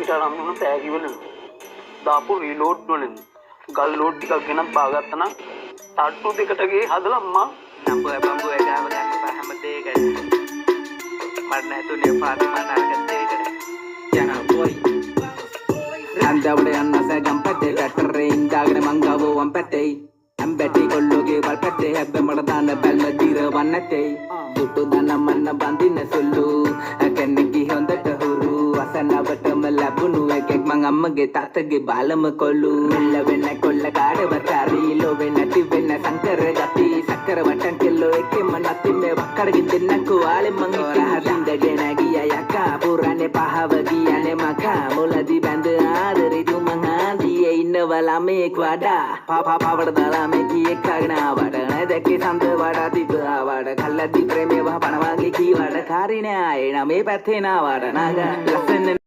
අපිට අරන් දුන්න තෑගි වලින්, දාපු රීලෝඩ් වලින්, ගල් ලෝඩ් ටිකක් ගෙනත් බාගත්තා නම් තට්ටු දෙකට ගේ හදලා මං නම්බුව බම්බුව ගාව ගන්න එපා හැම දෙයකට. මට නැතුනේ ෆාතිමා නරක දෙයකට. යනවා බොයි. හන්දවට යන්න සෑගම් පැත්තේ, ට්‍රැක්ටරේ ඉඳාගෙන මං ගාව වම් පැත්තේ. ඇම්බැටි කොල්ලෝගේ වල් පැත්තේ, හැබැයි මට දාන්න බැල්ම දිරවන්න නැත්තේ. සුටු දාන මන්න බඳින සුළු කෙනෙක්ගේ හොඳට හුරු. අසනවටම ලැබුණු එකෙක් මං, අම්මගේ තාත්තගේ බාලම කොල්ලු. මෙල්ල වෙන කොල්ල කාඩවත් හරි, ලෝවෙ නැති වෙන සංකර ගති. සක්කර වටන් කෙල්ලෝ එකෙම නැති, මේ වක්කඩගෙන් දෙන්නකෝ ආලෙ මං ඉතින්. හින්දගෙන ගියා යකා, පුරානේ පහව ගියානේ මකා. මුලදි බැඳ ආදරේ තුමන් ආදියේ ඉන්නවා ළමයෙක් වඩා. පා පා පාවට දාලා මේ කීයක් කාගෙන ආවට නෑ දැක්කේ සඳ වඩා තිබ ආවට. කල්ලාදි ප්‍රේමය වහ පණ වගේ කීවට කාරි නෑ ආයේ නම මේ පැත්තේ නාවට. නාග ලස්සන.